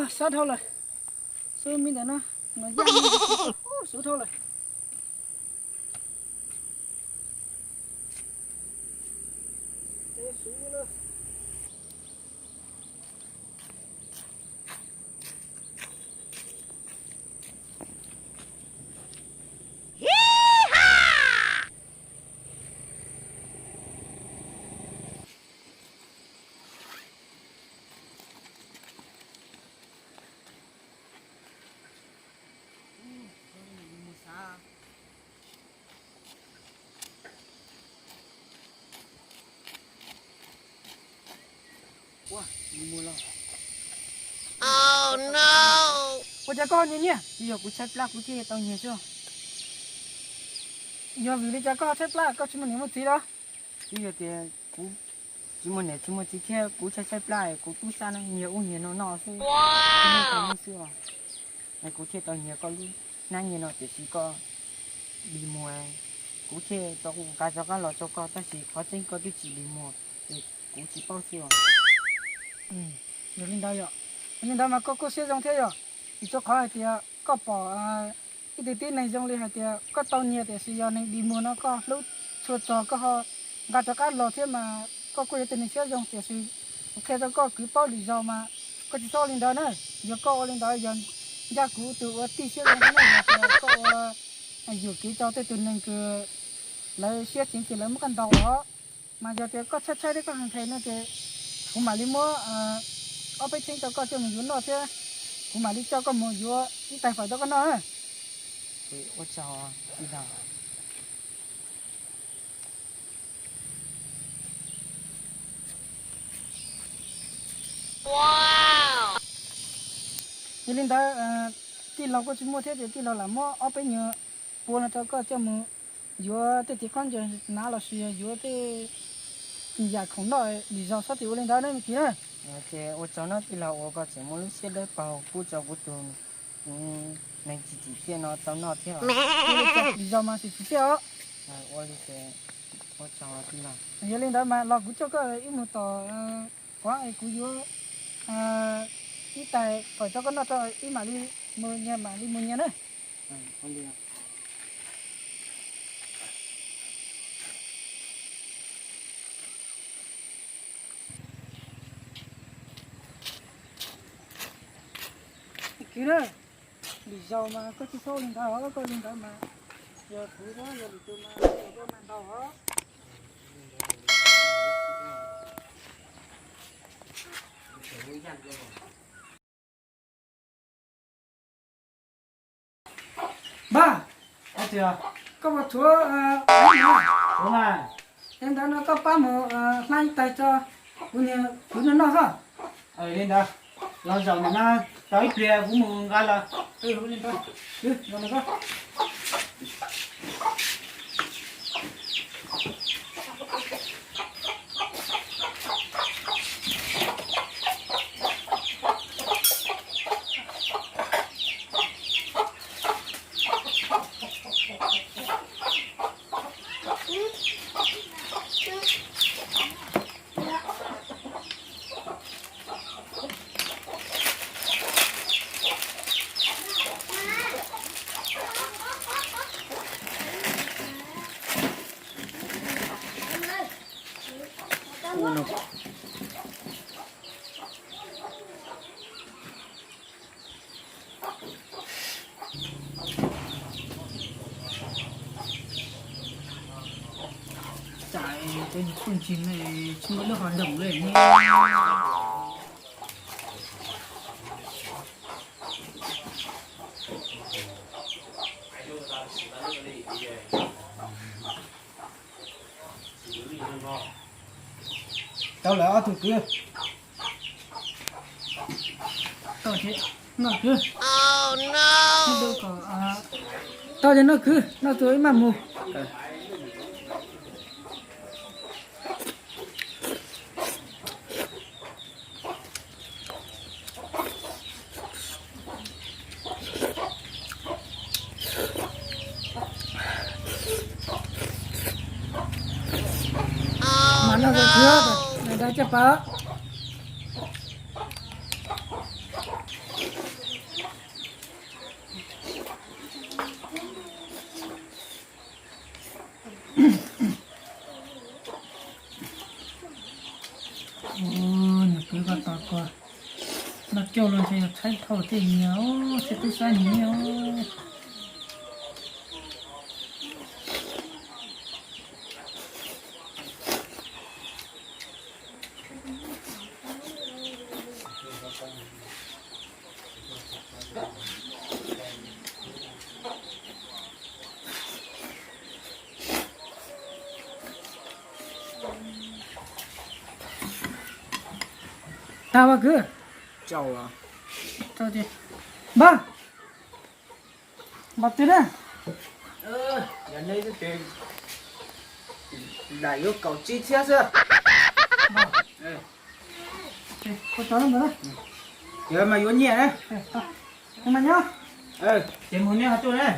Sab dhau lawm. Xub me ntawm no, no yaj, xub dhau lawm. Ua cas koj nyiag nyiag? Yog kuv tshaib plab kuv thiaj tau nyiag xwb. Yog vim li cas koj tshaib plab, koj tsis muaj niam muaj txiv los? Twb yog tias kuv tsis muaj niam tsis muaj txiv thiab kuv tshaib tshaib plab, kuv tub sab no nyiag ub nyiag no noj xwb, tsis muaj tau noj xwb os. Es kuv thiaj tau nyiag koj lub hnab nyiaj no, tiam sis koj dim muag, kuv thiaj tau nqa rov qab los rau koj, tab sis qhov tseeb koj twb tsis dim muag, es kuv tsis paub xwb os. Yog li ntawd yom, yog li ntawd mas koj kuj siab zoo thiab yom, vim rau qhov hais tias koj pom ib tug tib neeg zoo li hais tias koj tau nyiag tiam sis yog neeg dim muag no koj hlub tshua txog koj ho nqa rov qab los thiab mas koj kuj yog tus neeg siab zoo, tiam sis kuv qhia rau koj kwv paub lwm zaus mas koj tsis txhob ua li ntawd na. Yog koj ua li ntawd yog ncaj kuv tus ua tij siab zoo na, yog tias koj ua yuam kev rau tej tus neeg kws lawv siab ceev ces lawv muab koj ntaus os. Mas yog tias koj tshaib tshaib thiab koj hais nthe no ces kuv mam li muab ob peb txheeb rau koj coj mus yuav noj thiab kuv mam li coj koj mus yuav ib tais fawm rau koj noj. Ua tsaug tij laug. Yog li ntawd tij laug kuj tsis muaj thiab ces tij laug lam muab ob peb nyuag pua no rau koj coj mus yuav tej tiv khaub ncaws hnav los sis yuav tej yam khoom noj lwm zaus txhob tim ua li ntawd na me kwv na. Ces ua tsaug no tij laug uas koj tseem muaj lub siab dawb paug pub rau kuv tus neeg tsis tsim txiaj no tau noj thiab. Lwm zaus mas tsis tsim txiaj os. Ua li ces ua tsaug tij laug. Yog li ntawd mas los kuv coj koj ib mus tom qhov es kuv yuav ib tais fawm rau koj noj rau ib mam li mus nyiag mam li mus nyiag na. Kwv na, lwm zaus mas koj tsis txhob li ntawd os, koj li ntawd mas yog kuv thiab yog lwm tus mas koj mas ntaus os. Npawg, koj puas tshuav? Tshuav mas. Es ntawd no koj pab mus hla ib tais tso, kuv niag kwv no noj xwb. Li ntawd, los zaum ntawm no tau ib pliag kuv mus nqa los. Cas cov nyuag phooj ywg ne tsis muaj lub hov nroog li ne. Tau lawm ob tug kwv. Tau ces noj kwv, tau ces noj kwv, noj tus ib maj mus. Mas noj tus kwv, noj tus caj pas. Coj los ntshe yog tshaib dhau tej niag, tshaib tub sab niag os. Tag Vaj Kwv. Npawg, npawg twg na? Yog nej xwb ces lam yuav kaum tsib txhiab xwb. Ces mas yuav nyiaj na. Ces mus neb ho tuaj na.